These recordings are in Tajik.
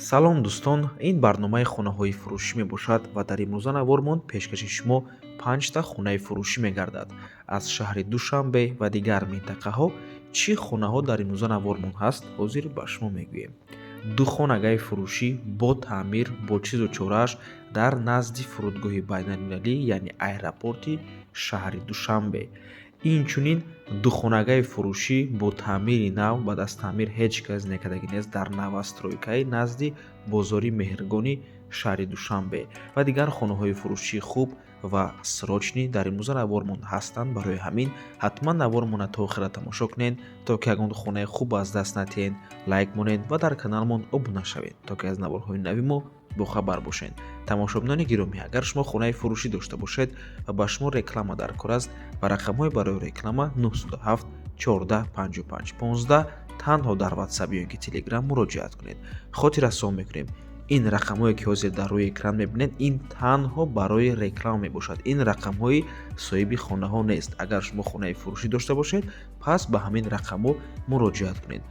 Салом, дӯстон! Ин барномаи хонаҳои фурӯшӣ мебошад ва дар имрӯза навормон пешкаши шумо панҷта хонаи фурӯшӣ мегардад аз шаҳри Душанбе ва дигар минтақаҳо. Чӣ хонаҳо дар имрӯза навормон ҳаст, ҳозир ба шумо мегӯем. Ду хонагаи фурӯшӣ бо таъмир, бо чизу чорааш дар назди фурудгоҳи байналмилалӣ, яъне аэропорти шаҳри Душанбе. Инчунин духонагаи фурӯшӣ бо таъмири нав, баъд аз таъмир ҳеҷ кас некардагӣ нест, дар новостройкаи назди бозори Меҳргони шаҳри Душанбе ва дигар хонаҳои фурӯшии хуб ва срочный дар имрӯза навормон ҳастанд. Барои ҳамин ҳатман навормона то охира тамошо кунед, то ки ягон хонаи хуб аз даст натиҳед. Лайк монед ва дар каналмон обуна шавед, то ки аз наворҳои нави мо бохабар бошед. Тамошобинони гиромӣ, агар шумо хонаи фурӯшӣ дошта бошед ва ба шумо реклама дар кор аст, ба рақамҳои барои реклама 907 14 55 15 танҳо дар Ватсап ё ин ки Телеграм муроҷиат кунед. Хотиррасон мекунем, ин рақамҳое ки ҳозир дар рӯи экран мебинед, ин танҳо барои реклама мебошад. Ин рақамҳои соҳиби хонаҳо нест. Агар шумо хонаи фурӯшӣ дошта бошед, пас ба ҳамин рақамҳо муроҷиат кунед.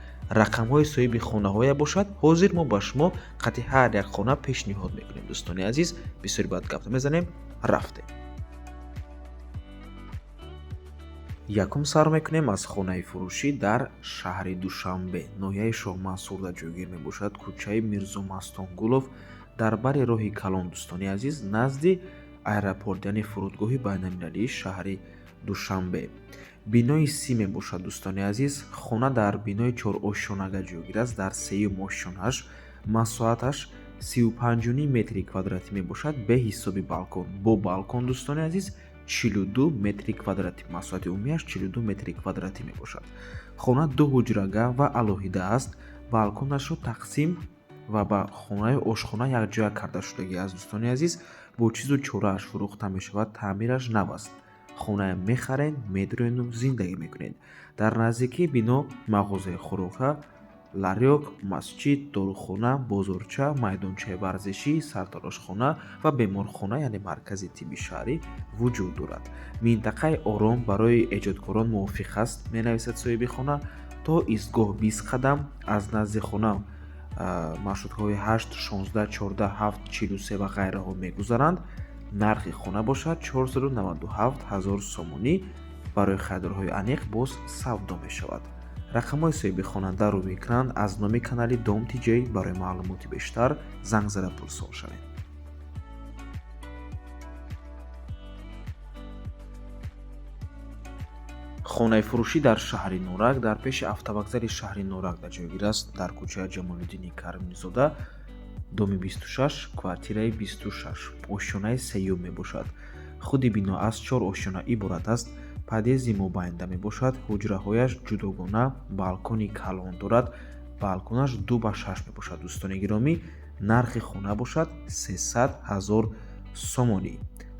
Рақамҳои соҳиби хонаҳое бошад, ҳозир мо ба шумо қати ҳар як хона пешниҳод мекунем. Дӯстони азиз, бисёри баъд гап мезанем, рафтем. Якум сар мекунем аз хонаи фурӯшӣ дар шаҳри Душанбе, ноҳияи Шоҳмансурда ҷойгир мебошад, кӯчаи Мирзо Мастонгулов, дар бари роҳи калон, дӯстони азиз, назди аэропорт, яъне фурудгоҳи байналмилалии шаҳри Душанбе. Бинои Си мебошад, дӯстони азиз. Хона дар бинои чорошёнага ҷойгир аст, дар сеюм ошёнааш. Масоҳаташ 35,5 метри квадратӣ мебошад бе ҳисоби балкон. Бо балкон, дӯстони азиз, 42 метри квадратӣ, масоҳати умумиаш 42 метри квадратӣ мебошад. Хона ду ҳуҷрага ва алоҳида аст. Балконашро тақсим ва ба хонаи ошхона якҷоя карда шудагӣ аст. Дӯстони азиз, бо чизу чорааш фурӯхта мешавад, таъмираш нав аст. Хонае мехаред, медроену зиндагӣ мекунед. Дар наздикии бино мағозаи хӯрока, ларёк, масҷид, дорухона, бозорча, майдончаи варзишӣ, сарторошхона ва беморхона, яъне маркази тибби шаҳрӣ вуҷуд дорад. Минтақаи ором барои эҷодкорон мувофиқ аст, менависад соҳиби хона. То истгоҳ 20 қадам. Аз назди хона маршрутҳои 8, 16, 14, 7, 43 ва ғайраҳо мегузаранд. Нархи хона бошад 497 ҳазор сомонӣ. Барои харидорҳои аниқ боз савдо мешавад. Рақамҳои соҳиби хона дар рӯи экран. Аз номи канали Дом Тиҷей барои маълумоти бештар занг зада пурсон шавед. Хонаи фурӯшӣ дар шаҳри Норак, дар пеши автовокзали шаҳри Норак дар ҷойгир аст, дар кӯчаи Ҷамолиддини Каримзода, доми 26, квартираи 26, ошёнаи сеюм мебошад. Худи бино аз чор ошёна иборат аст. Подъезди мобайнда мебошад, ҳуҷраҳояш ҷудогона, балкони калон дорад, балконаш 2 ба 6 мебошад. Дӯстони гиромӣ, нархи хона бошад 300 ҳазор сомонӣ.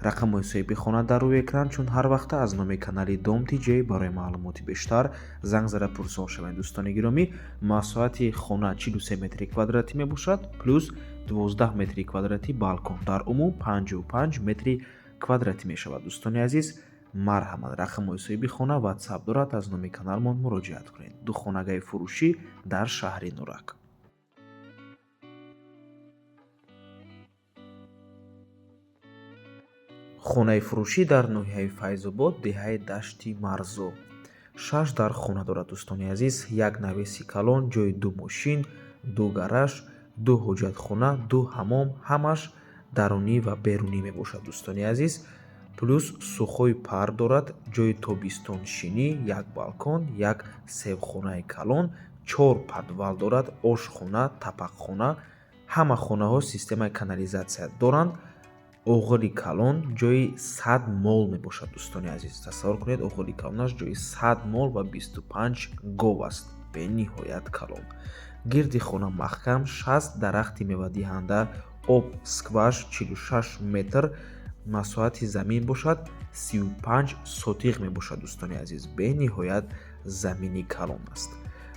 Рақамҳои соҳиби хона дар рӯи экран. Чун ҳар вақта, аз номи канали Дом Тиҷей барои маълумоти бештар занг зада пурсон шавед. Дӯстони гиромӣ, масоҳати хона 43 метри квадратӣ мебошад, плюс 12 метри квадратӣ балкон, дар умум 55 метри квадратӣ мешавад. Дӯстони азиз, марҳамат, рақамҳои соҳиби хона Ватсап дорад, аз номи каналмон муроҷиат кунед. Ду хонагаи фурӯшӣ дар шаҳри Норак. Хонаи фурӯшӣ дар ноҳияи Файзобод, деҳаи Дашти Марзо. Шаш дар хона дорад, дӯстони азиз. Як навеси калон, ҷои ду мошин, ду гараж, ду ҳоҷатхона, ду ҳамом, ҳамаш дарунӣ ва берунӣ мебошад, дӯстони азиз. Плюс сухой пар дорад, ҷои тобистоншинӣ, як балкон, як севхонаи калон, чор подвал дорад, ошхона, табақхона. Ҳама хонаҳо системаи канализатсия доранд. Оғили калон ҷои 100 мол мебошад. Дӯстони азиз, тасаввур кунед, оғили калонаш ҷои 100 мол ва 25 гов аст, бениҳоят калон. Гирди хона маҳкам, 60 дарахти мевадиҳанда, об скваж 46 метр. Масоҳати замин бошад 35 сотиғ мебошад. Дӯстони азиз, бениҳоят замини калон аст.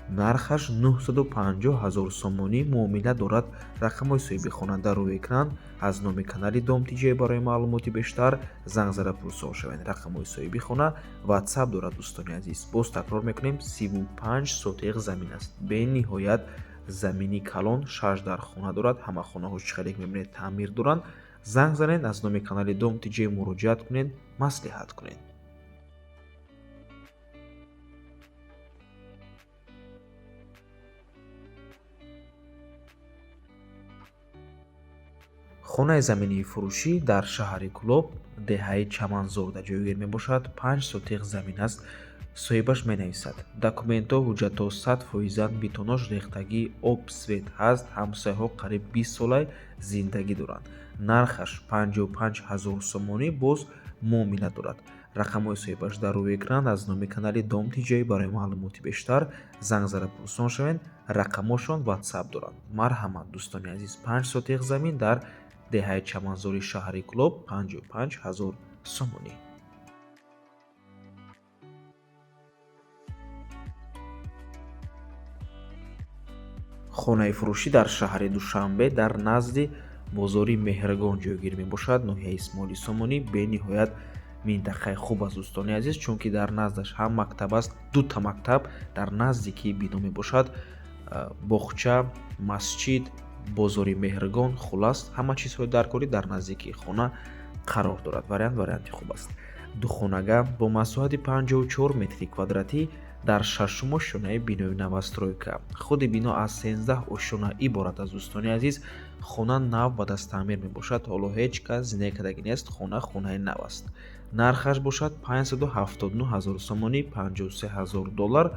Нархаш 950 ҳазор сомонӣ, муомила дорад. Рақамҳои соҳиби хона дар рӯи экран. Аз номи канали Дом Тиҷей барои маълумоти бештар занг зада пурсон шавед. Рақамҳои соҳиби хона Ватсап дорад. Дӯстони азиз, боз такрор мекунем, 35 сотиғ замин аст, бениҳоят Замини калон, шаш дар хона дорад. Ҳама хонаҳо, чӣ хеле мебинед, таъмир доранд. Занг занед, аз номи канали Дом ТЖ муроҷиат кунед, маслиҳат кунед. Хонаи заминии фурӯшӣ дар шаҳри Кӯлоб, деҳаи Чаманзорда ҷойгир мебошад. 5 сотиқ замин аст. Соҳибаш менависад: документҳо, ҳуҷҷатҳо 100%-анд, бетонош рехтагӣ, об, свет ҳаст, ҳамсояҳо қариб 20 солай зиндагӣ доранд. Нархаш 55 ҳазор сомонӣ, боз муомила дорад. Рақамҳои соҳибаш дар рӯи экран. Аз номи канали Дом ТЖ барои маълумоти бештар занг зада пурсон шавед. Рақамҳошон ватсап доранд. Марҳамат, дӯстони азиз, 5 сотиқ замин дар деҳаи Чаманзори шаҳри Кӯлоб, 55 ҳазор сомонӣ. Хонаи фурӯшӣ дар шаҳри Душанбе, дар назди бозори Меҳргон ҷойгир мебошад, ноҳияи Исмоили Сомонӣ. Бениҳоят минтақаи хуб аст, дӯстони азиз, чунки дар наздаш ҳам мактаб аст, дута мактаб дар наздикии бино мебошад, боғча, масҷид, бозори Меҳргон, хуллас ҳама чизҳои даркорӣ дар наздикии хона қарор дорад. Вариант варианти хуб аст. Духонага бо масоҳати 54 метри квадратӣ дар шашум ошёнаи бинои новостройка. Худи бино аз 13 ошёна иборат аст, дӯстони азиз. Хона нав ба даст таъмир мебошад, ҳоло ҳеҷ кас зиндагӣ кардагӣ нест, хона хонаи нав аст. Нархаш бошад 579 ҳазор сомонӣ, 53 ҳазор доллар.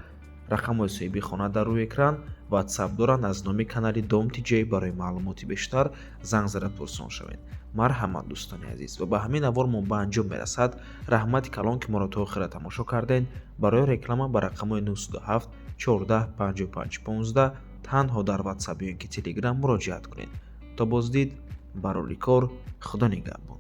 Рақамҳои соҳиби хона дар рӯи экран, ватсап доранд. Аз номи канали Дом ТЖ барои маълумоти бештар занг зада пурсон шавед. Марҳамат, дӯстони азиз, ва ба ҳамин навор мо ба анҷом мерасад. Раҳмати калон, ки моро то охира тамошо кардед. Барои реклама ба рақамҳои 907 14 55 15 танҳо дар ватсап ё ин ки телеграм муроҷиат кунед. То боздид, барори кор, Худо нигаҳбон.